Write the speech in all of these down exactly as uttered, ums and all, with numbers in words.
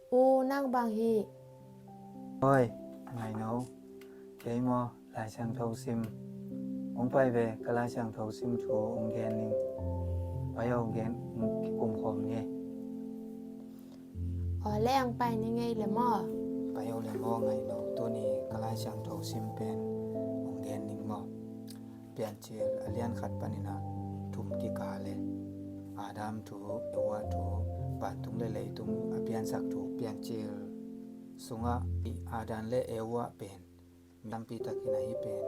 U, nang bang hi? Oi, Ngaino. Kei maw, Lai Siangtho sim. Hong pai ve, ka Lai Siangtho sim thu hong gen ning. Pai o, gen, kikum khawm ni. Aw le, ang pai ni ngei le maw? Pai o le maw, Ngaino. Tuni ka Lai Siangtho sim pen hong gen ning maw? Piancil a lian khat panin a thum kikal e. Adam thu, Eva thu, vantung le leitung a piansak thu, Piancil sungah i Adam le Eva pen mi tampi takin ahi pen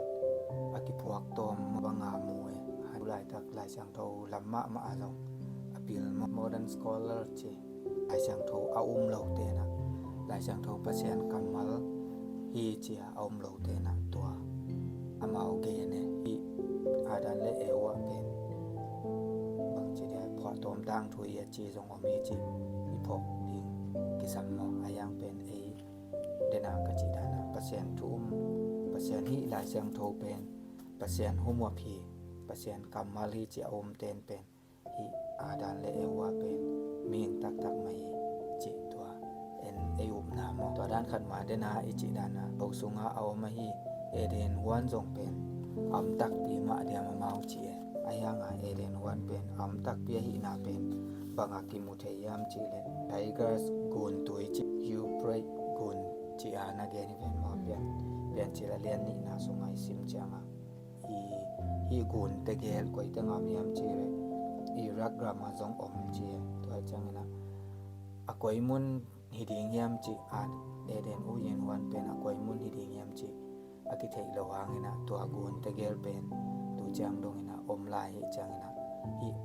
a kiphuak tawm banga mu e. Hih laitak Lai Siangtho lam mahmah a zong a pil maw, modern scholar ci, Lai Siangtho a um lo tenah, Lai Siangtho Pasian kammal hi ci a a um lo tenah tua amau gen e. Hih Adam le Eva pen bangci dia phuahtawm tangthu hi a ci zong om hi ci, i phawk ding kisam maw? A hiang pen ei dena ka cih dana Pasian thu um, Pasian hih Lai Siangtho pen Pasian humuap hi, Pasian kammal hi ci a um ten pen hih Adam le Eva pen mihing taktak mah hi cih tua en ei upna maw? Tua dan khat mah dena i cih dana, Tho sunga a om ahi Eden huan zong pen a om takpi mah diam amau ci e. A hianga Eden huan pen a om takpi ahihna pen banga kimu thei hiam cih leh, Tigris gun tui ci, Euphrates gun ci a na gen hi ven maw? Pian, Piancil a lian nihna sunga i sim cianga i, hih gun tegel koi tengah om hiam cih leh, Iraq gam ah zong om ci e. Tua ciangin a, a koi mun hi ding hiam cih, a, Eden uyin huan pen a koi mun hi ding hiam cih a kitheih lo hangin a, tua gun tegel pen tu ciang dongin a om lai hi ciangin a, hih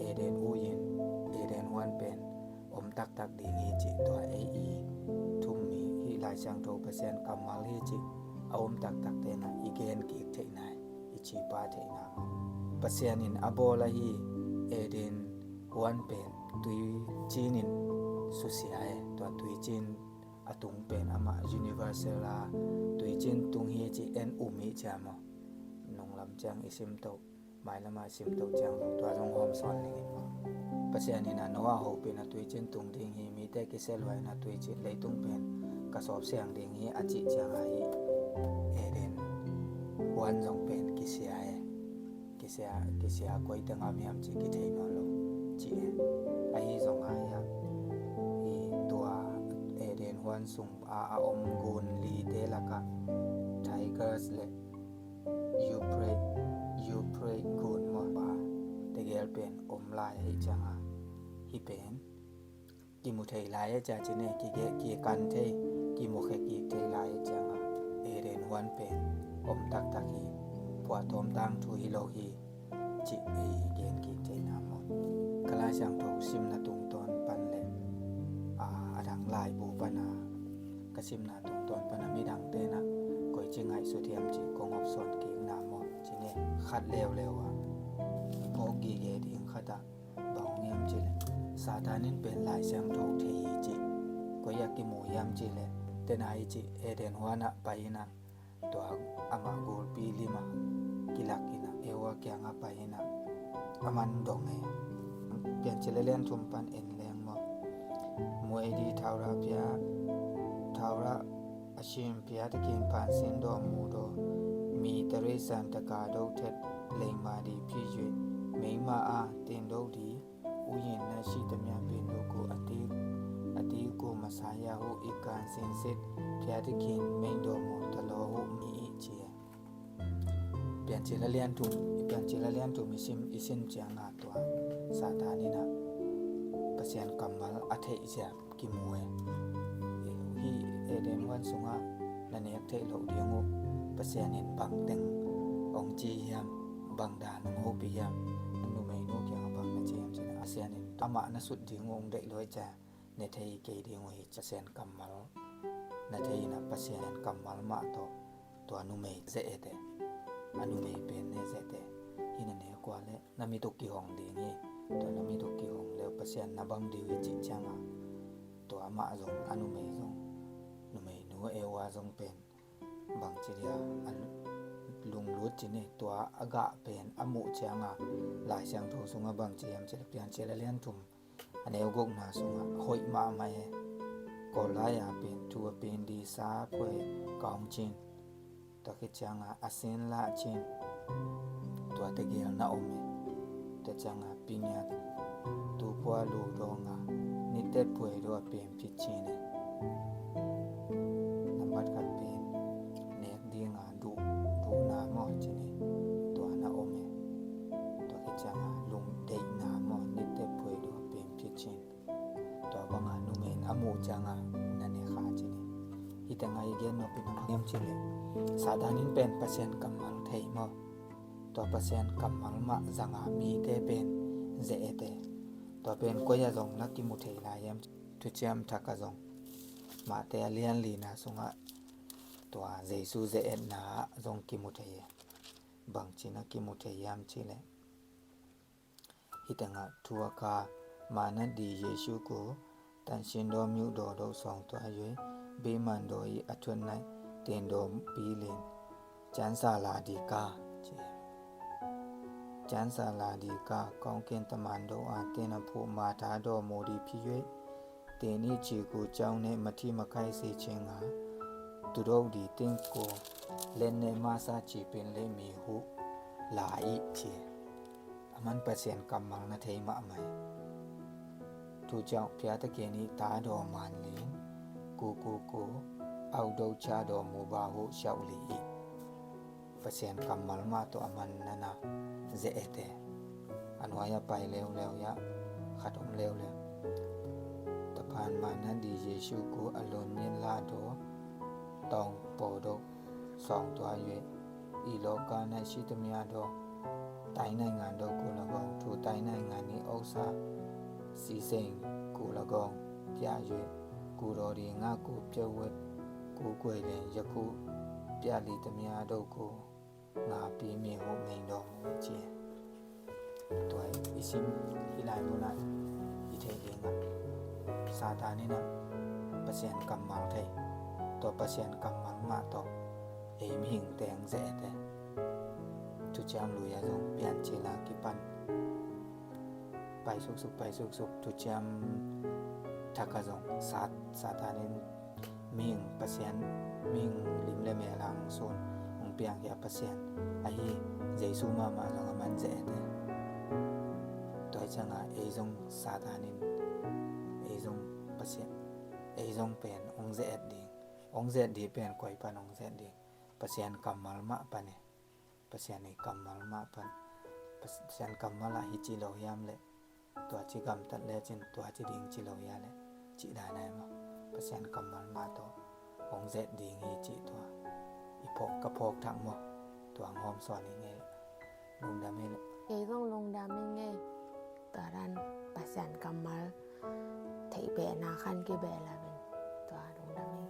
Eden uyin, Eden huan pen om taktak ding hi cih tua ei i thum mi hih Lai Siangtho Pasian kammal hi cih a om taktak tenah i gen kik theihna, i cipa theihna maw? Pasian in a bawl ahi Eden huan pen tuicin in susia e. Tua tuicin a tung pen amah universal a tuicin tung hi ci en um hi cia maw? Nunglam ciang i simtoh, mailama simtoh ciang zong tua zong hawm sawn ning in maw? Pasian in a Noah hopin a tuicin tung ding hi, mite kiselhuai in a tuicin, leitung pen ka sawp siang ding hi a cih ciang a hi Eden huan zong pen kisia e. Kisia, kisia koi tengah om hiam cih kithei nawn lo ci e. Ahi zong a hi a, i tua Eden huan sung a, a om gun lite lakah Tigris le Euphrates, Euphrates gun maw, a tegel pen om lai ahi cianga, hih pen kimu thei lai a cia ci ne, kige, kikan thei, kimukhia kik thei lai a cianga, Eden huan pen om taktak hi, phuahtawm tangthu hi lo hi cih ei gen kik theihna maw? Ka Lai Siangtho simna tungtawn pan le, a, a dang laibu pana ka simna tungtawn pana midang tenah koici ngaihsut hiam cih kong hawm sawn kikna maw? Ci ne, khat leuleu ah i phawk gige ding khatah bang hong hiam cih leh, Satan in pen Lai Siangtho thei hi cih. Koi a kimu hiam cih leh, tena i cih Eden huanah pai inah, tua amah gulpi limah kilak inah, Eva kiangah pai inah, a man dong e. Piancil a lian thum pan en leng maw? Muedi thaura pia, thaura a shim pia takin pansin daw mu daw, mi tarisan taka do thet leima di phi yui, meima a tin do di, uyin na shi tamia pin do ku ati, ati ku Messiah hu ikan sin sit pia takin meng daw mu talo hu mi i ci e. Piancil a lian thum, Piancil a lian thum i sim, i sim cianga tua Satan inah Pasian kammal a theih zia kimu e. Hih Eden huan sungah na nek theih loh ding uh Pasian in bang teng hong ci hiam, bang dan hong hopih hiam, numeinu kiangah bang na ci hiam cih leh, Pasian in amah na sut ding uh hong deih lo hi cia, ne thei kei ding uh hi, Pasian kammal na thei inah Pasian kammal mah tawh tua numei zeh ete, a numei pen ne zeh ete, hih na nek uh leh na mit uh kihong ding hi, tua na mit uh kihong le Pasian na bang ding uh hi cih cianga, tua amah zong, a numei zong, numeinu Eva zong pen bangci dia a lunglut ci ne, tua a gah pen a muh cianga Lai Siangtho sungah bangci hiam cih leh Piancil a lian thum a neu gukna sungah hoih mahmah e. Paul lai-a pen thu a pen di sa phuai ka hong cin. Tua khit ciangah a sen lah cin. Tua tegel na om e. Tua ciangah pingiat tu pua lu dawngah nitet phuai dawh a pen phit cin e. Nambat khat pen nek dinga duh duhna maw cin e. Tua na om e. Tua khit ciangah lungdeihna maw nitet phuai dawh a pen phit cin. Tua banga numei in a muh cianga na ne kha cin hi. Hite ngai gen nopin a mang hiam cih leh Satan in pen Pasian kammal thei maw? Tua Pasian kammal mah zanga mite pen ze-ete. Tua pen koi ah zong na kimu thei lai hiam? Thuciam Thak ah zong Mate a lian lina sungah tua Jesu ze-etna ah zong kimu thei hi. Bangci na kimu thei hiam cih leh Hih tengah thu a kha, มานัดดีเยซูกู ตันเชียนดอม อยู่ดอดอ สองตัว ย้วย เบมันดออี อัชวนไน เตียนดอมปีลิน จันซาลาดีกา เจ จันซาลาดีกา กองเกณฑ์ตะมันดออาเตนอภูมาทาดอโมดีพี ย้วย เตนี่จีกูเจ้าเนมาที่มาไคสีเชงหา ตุดกดีเต็งโก เล่นเนมาซาจีเป็นเลมีหุ ลาอิ เจ A man Pasian kammal na thei mahmah hi. Thuciam Piate keni ta daw man lin, ku ku ku, au do cha daw mu ba hu siau li i. Pasian kammal mah tawh a man na na ze-ete. A nuai-ah pai leuleu ya, khat om leuleu. Tapan mah na di Jesu ku a lon nyin la daw, tawng paw daw, sawng tua yue, i lawka nai si tamia daw, တိုင်းနိုင်ငံတော်ကိုလည်းကောင်း၊ ထိုတိုင်းနိုင်ငံ၏ဥစ္စာစည်းစိမ်ကိုလည်းကောင်းပြ၍ ကိုယ်တော်သည်ငါ့ကိုပြပ်ဝပ်ကိုးကွယ်လျှင်၊ ယခုပြလီသမျှတို့ကိုငါပေးမည်ဟုမိန့်တော်မူ cia. Tua i sim hih lai munah i theih dingah Satan in ah Pasian kammal thei, tua Pasian kammal mah tawh ei mihing teng ze-ete. Thuciam Lui ah zong Piancil ah kipan pai suksuk, pai suksuk, Thuciam Thak ah zong Sat, Satan in mihing Pasian, mihing lim le mel hong sun, hong piangkhia Pasian ahi Jesu mahmah zong a man ze-ete. Tua hi ciangah ei zong Satan in ei zong Pasian, ei zong pen hong ze-et ding. Hong ze-et ding pen koi pan hong ze-et ding? Pasian kammal mah pan e. Pasian i kammal mah pan, Pasian kammal ah hi ci lo hiam leh, tua ci gamtat lecin tua ci ding ci lo hia leh, cih daidai maw? Pasian kammal mah tawh hong ze-et ding hi cih tua i phawk, ka phawk thak maw? Tua hong hawm sawn hi ngei leh. Lungdam hi leh. Kei zong lungdam hi ngei. Tua dan Pasian kammal theih behna khan kibeh lamin. Tua lungdam hi.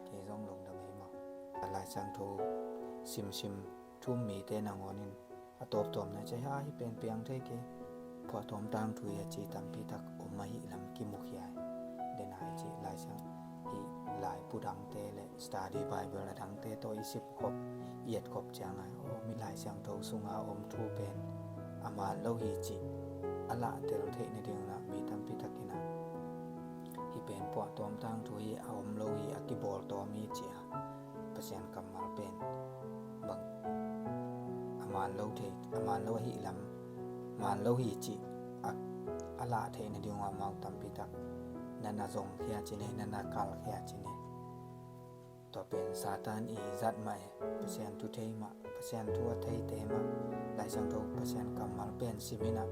Kei zong lungdam hi maw? A Lai Siangtho simsim thum mite nangawnin a tawptawpna cia hi a, hih pen piang thei kei, phuahtawm tangthu hi a ci tampi tak om ahih lam kimukhia hi. Dena hi ci Lai Siang, hih lai pu dangte le study Bible a dangte tawh i sip khop, i et khop ciangah, aw, mi Lai Siangtho sunga om thu pen a man lo hi cih a lahtel theih nadingunah mi tampi takin ah hih pen phuahtawm tangthu hi, a om lo hi, a kibawltawm hi ci a, Pasian kammal pen bang a man lo thei, a man lo ahih lam, man lo hi cih a, a lah theih nadingun amau tampi tak na na zongkhia ci ne, na na kalkhia ci ne. Tua pen Satan i zat mah e. Pasian thu thei mah, Pasian thu a theite mah, Lai Siangtho Pasian kammal pen sim in ah,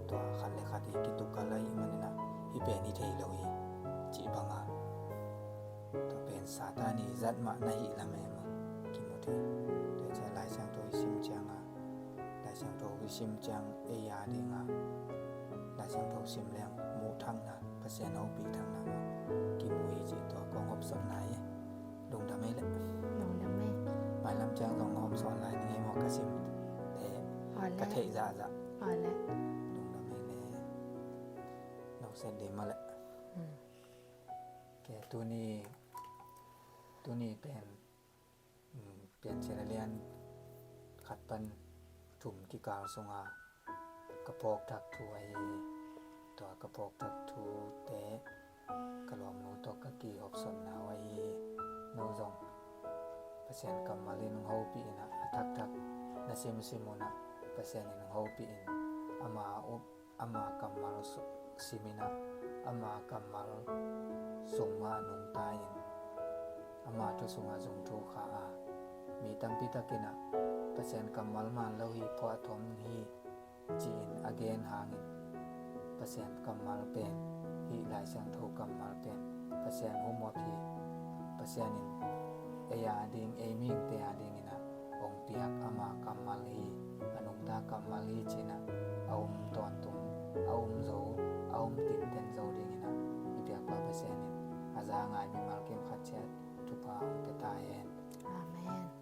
tua khat le khat i kituk kal ahih manin ah, hih pen i thei lo hi cih banga, tua pen Satan i zat mah na hih lam e maw, kimu thei. Tua ciang Lai Siangtho i sim cianga, Lai Siangtho i sim ciang ei a dinga Lai Siangtho sim leng muh thakna, Pasian hopih thakna mah kimu hi cih tua kong hopsawnna hi. Lungdam ei leh. Lungdam ei. Mailam ciang zong hawm sawn lai ning ei maw, ka sim te, ka theih zahzah. Lungdam ei leh. Nokset dih mah leh. Ke tuni, tuni pen, mm, Piancil a lian khat pan thum kikal sunga ka phawk thak thu ahi, tua ka phawk thak thute ka lawmnu tawh ka kihop Pasian kammal in hong hopih in ah, a thakthak na simsim un ah Pasian in hong hopih in, ama up ama kammal su- sim in ah, ama kammal sung mah nungta in, ama thu sungah zong thu kha a, mi tampi takin ah Pasian kammal man lo hi, phuah thom hi ci-in a gen hangin, Pasian kammal pen, hih Lai Siangtho kammal pen Pasian hong muap hi. Pasian in ei a ding, ei mihingte a dingin ah hong piak ama kammal hi, a nungta kammal hi ci-in ah a um tawntung, a um zo, a um tinten zo dingin ah i biakpa Pasian in a za ngai mimal kim khat ciat thupha hong pia ta hen. Amen.